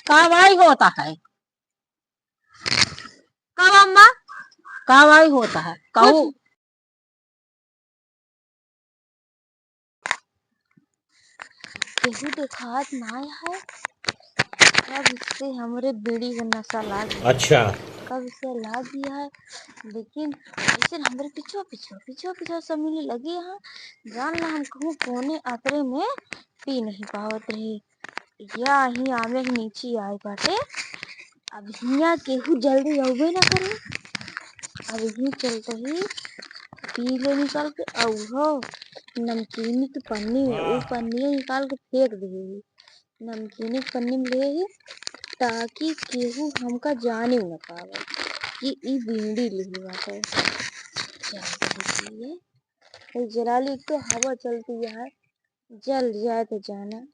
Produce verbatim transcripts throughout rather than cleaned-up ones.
कार्रवाई होता है। कब अम्मा? कार्रवाई होता है, कहू। कुछ केहू देखात नाय है। कब से हमरे बीड़ी का नशा लाग गया। अच्छा। कब से लाग गया है, लेकिन ऐसे हमरे पीछे, पीछे, पीछे, पीछे सब मिले लगे हैं। जान ला हम कहूँ कोने आतरे में पी नहीं पावत रही। या ही आवे ही नीचे आए बाटे। अब हियाँ केहू जल्दी अउबे ना करे। अब यही चलते ही पी ले निकाल के, अउर हो नमकीनी के पन्नी में, उ वाह। पन्नी निकाल के फेंक दे ही। नमकीनी के पन्नी में ले ही, ताकि केहू हमका जाने न पावे कि ई बीड़ी ले बाटे। चल रही है, जरा ली तो हवा चलती है, जल जाए तो जाना।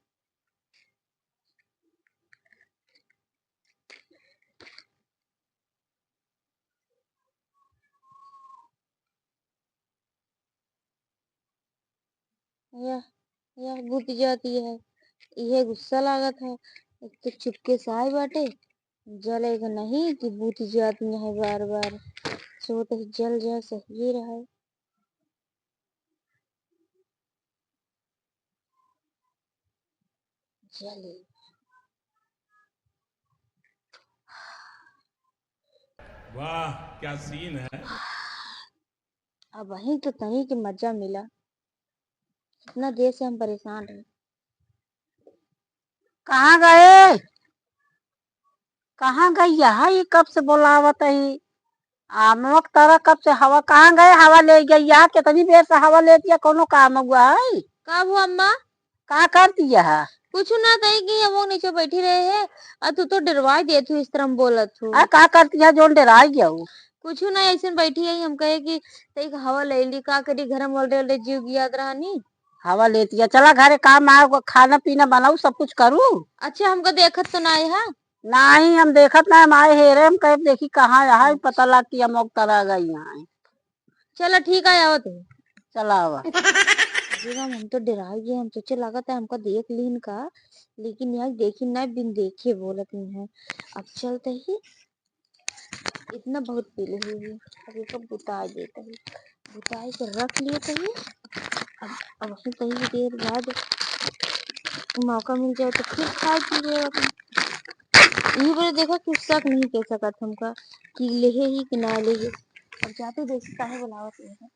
यह, यह बुत जाती है, इहे गुस्सा लागत है। एक तो चुपके से आए बाटे, जले के नहीं कि बुत जाती है बार बार। सोते ही जल जाए, सही रहे। चलिए। वाह, क्या सीन है। अब वहीं तो तनी के मजा मिला, इतना देर से हम परेशान रहे। कहाँ गए? कहाँ गई यहाँ? ये कब से बोलावत ही? आमवा के तरह कब से हवा, कहाँ गए? हवा ले गई यहाँ, कितनी देर से हवा लेती है, कोनो काम हुआ है? का हुआ अम्मा? का करती है? कुछ ना, तई कि हम लोग नीचे बैठी रहे हैं, और तू तो डरवाई देत हूँ, इस तरह हम बोलत हूँ। आ, का करती है जोन डराई गया हूँ? कुछ ना, ऐसे बैठी है, हम कहे कि तई हवा ले ली, का करी, घर में already जीव गियात रहनी। हवा लेती है, चला घरे, काम आ, खाना पीना बनाऊ, सब कुछ करू। अच्छा, हमको देखत तो ना है। नाही, हम देखत नाही, हम आए हेरे, हम कहे देखी कहाँ यहाँ, पता लाग कि हम लोग तरा गई यहाँ। चला ठीक है, आवत है। चला आवा। जी राम, हम तो डराई गए, हम सोचे लागत है हमका देख लीन का, लेकिन यहाँ देखी ना, बिन देखे बोलत नहीं है। अब चलते ही इतना बहुत पी ले हुई है, अब इसको बुता देते ही, बुताई के रख लिए तो ही। अब, अब वहीं कहीं देर बाद मौका मिल जाए तो फिर खाए पी ले अपन। ई बरे देखा कि शक नहीं कह सकत हमका कि लेहे ही कि ना लेहे। अब जाते देखी काहे बुलावत है।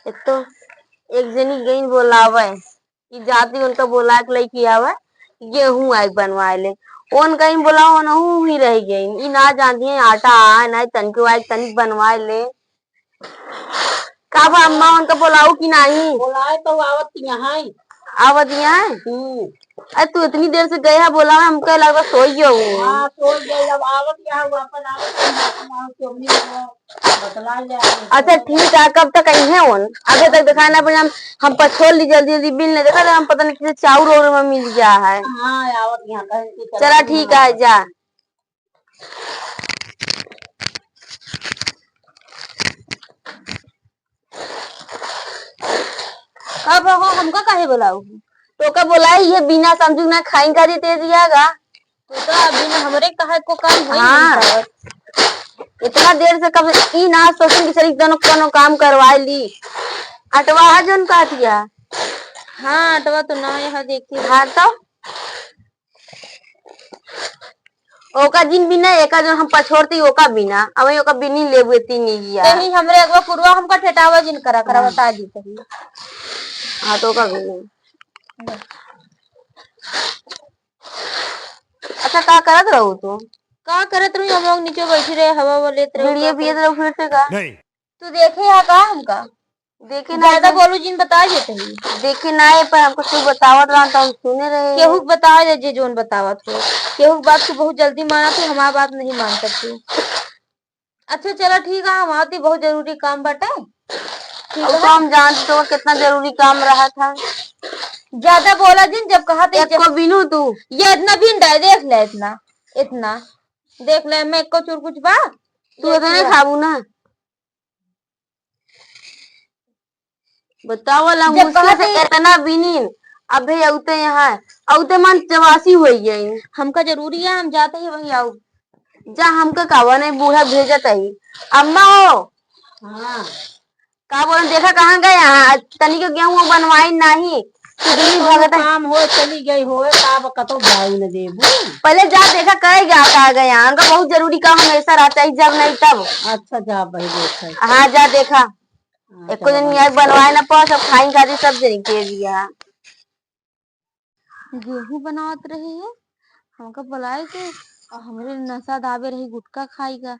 एक तो एक जनी गई बोलावे, कि जाती उनका बोला के लेके आवे, गेहूं आए बनवाए ले। उनका ही बोलाओ, उनहू ही रह गई। ई ना जानती है आटा आए ना तनिको आए, तनिक बनवाए ले। का बा अम्मा, उनका बोलाऊ कि नाही? बोलाए तो आवत यहाँ है। आवत यहाँ है? हम्म। अरे तू इतनी देर से गए है बोलावे, हमके लगा सोई गयो हूँ। हाँ, सोई गई, अब आवत यहाँ, वापस आवत यहाँ, अपन आओ, चोमनी में बतला ले आए। अच्छा ठीक है, कब तक आई है उन? अबे तक दिखाई ना पड़े, हम, हम पछोल ली जल्दी जल्दी, बिल नहीं देखा, हम पता नहीं किसी चाउर और में मिल गया है। हाँ, आवत यहाँ कहीं की चला ठीक है, जा। कब हो, हमका काहे बुलाऊ? तो का बुलाई, ये बिना समझू ना खाई करी दे दिया गा। तो का बिना हमरे कहा को काम होई हाँ। नहीं पावत। इतना देर से कब ई ना सोचन कि चली दोनों कोनो काम करवा ली। अटवा है जोन का दिया। हाँ, अटवा तो ना यहाँ देखी। हाँ तो ओका जिन बिना, एका जो हम पछोड़ती, ओका बिना, अबे ओका बिनी लेबे तीन इया। तही हमरे अगवा पुरवा हमका ठेठावा जिन करा, करा हाँ। बता दी तही। हाँ, तो ओका बिनी। अच्छा, का करत रहू तू? का करत रहू? हम लोग नीचे बैठी रहे, हवा, हवा लेत रहे, बीड़िया का पियत करत रहू फिर से का? नहीं। तू देखे हा का हमका? देखे ना ज्यादा है। बोलू जिन बता देते ही। देखे ना है, पर हमको तू बतावत रहा तो हम सुने रहे। केहू के बता दे जे जोन बतावत हो। केहू के बात तू बहुत जल्दी माना, तू हमार बात नहीं मान सकती। अच्छा चला ठीक है, हम आती, बहुत जरूरी काम बाटे। ठीक और है। तो हम जानते तो कितना जरूरी काम रहा था। ज्यादा बोला जिन, जब कहा तो एको बिनू तू। ये इतना बिन डाय देख ले, इतना, इतना देख ले, मैं एको चुर कुछ बा। तू इतना नहीं खाबू ना। बताओ ला, जब मुश्किल से इतना बिनीन, अबे अउते यहाँ अउते मन चवासी होइ गई। हमका जरूरी है, हम जाते ही वहीं आऊ। जा, हमका कावा नहीं, बूढ़ा भेजत ही। अम्मा हो। हाँ। का बोलन, देखा कहाँ गए हैं? आज तनी के गेहूं बनवाई नाही। किडनी कौनो भगत है। काम हो, चली गई हो, का अब कतो जाई न देबू। पहले जा देखा, कहे गा का गए हैं? उनका बहुत जरूरी काम हमेशा रहता है, जब नहीं तब। अच्छा, जा भाई, देखा। हाँ, जा देखा। हाँ, एको चलो दिन भाई। मियाँ बनवाए ना पाओ, सब खाई खाती, सब जन के दिया। गेहूं बनावत रही है, हमका बुलाए के, और हमरे नशा दाबे रही गुटखा खाई का,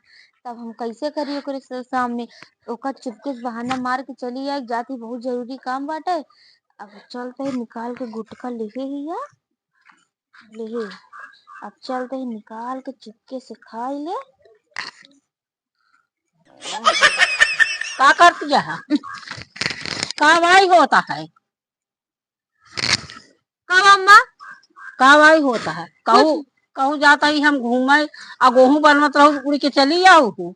तब हम कैसे करी ओकरे स-, सामने? ओकर चुपके से बहाना मार के चली आई, जाती, बहुत जरूरी काम बाटे। अब चलते ही निकाल के गुटखा लेहे ही या, लेहे, अब चलते ही निकाल के चुपके से खाई ले। का करती है? का भाई होता है? कब अम्मा? का भाई होता है? कहूँ, कुछ कहूँ जाता ही हम घूमे, आ गोहूँ बनवत रहू, उड़ के चली आऊ हूँ।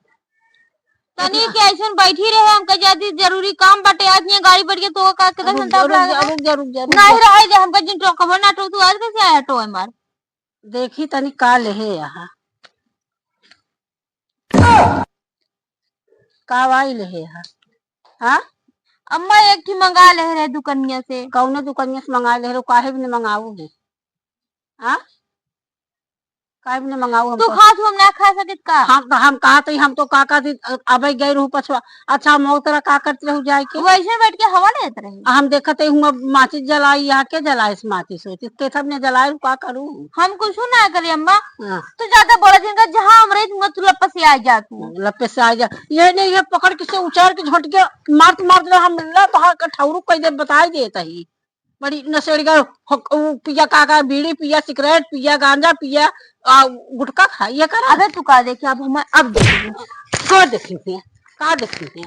तनी के ऐसन बैठी रहे, हमका जदी जरूरी काम बाटे, आज यहाँ गाड़ी बैठ के तो का कितना रुक घंटा जा, रुक जा, लगा? रुक जा, रुक जा, रुक नहीं जा। रहे दे, हमका जिन टोकबो ना टो, तू आज कैसे आया टो हमार? देखी तनी का लेहे यहाँ। का वाई लेहे हा? हाँ? अम्मा एक ठी मंगा लेहे रहे दुकनिया से। कौने दुकनिया से मंगा लेहे रहे? काहे भी नहीं मंगाऊ है? हाँ? काहे भी नहीं मंगाऊ तू हमको? खात हो, हम ना खा सकित का? हम तो, हम कहा तो, हम तो का का दिन, अ, अबे गए रहू पछवा। अच्छा, मऊ तरह का करती रहू जाए के? वैसे बैठ के हवा लेत रही। हम देखत है हुआ माचिस जलाई, यहाँ के जलाए से माचिस होती? केथब ने जलाए, का करू? हम कुछ ना करी अम्मा। हाँ। तू ज्यादा बड़ा जिनका जहाँ हम रही, तुम तू लपस से आ जा तू। लपस से आ जा। ये नहीं, ये पकड़ के से उचार के झोंट के मारत मारत रहा, हम ला तो हाँ कठौरू कह दे, बताई देत ही। बड़ी नशेड़िया हो, उ पिया का, का बीड़ी पिया, सिगरेट पिया, गांजा पिया, आ, गुटखा खा, ये करा। अबे तू का देखे, अब हम, अब देखेंगे। का देखेंगे? का देखेंगे?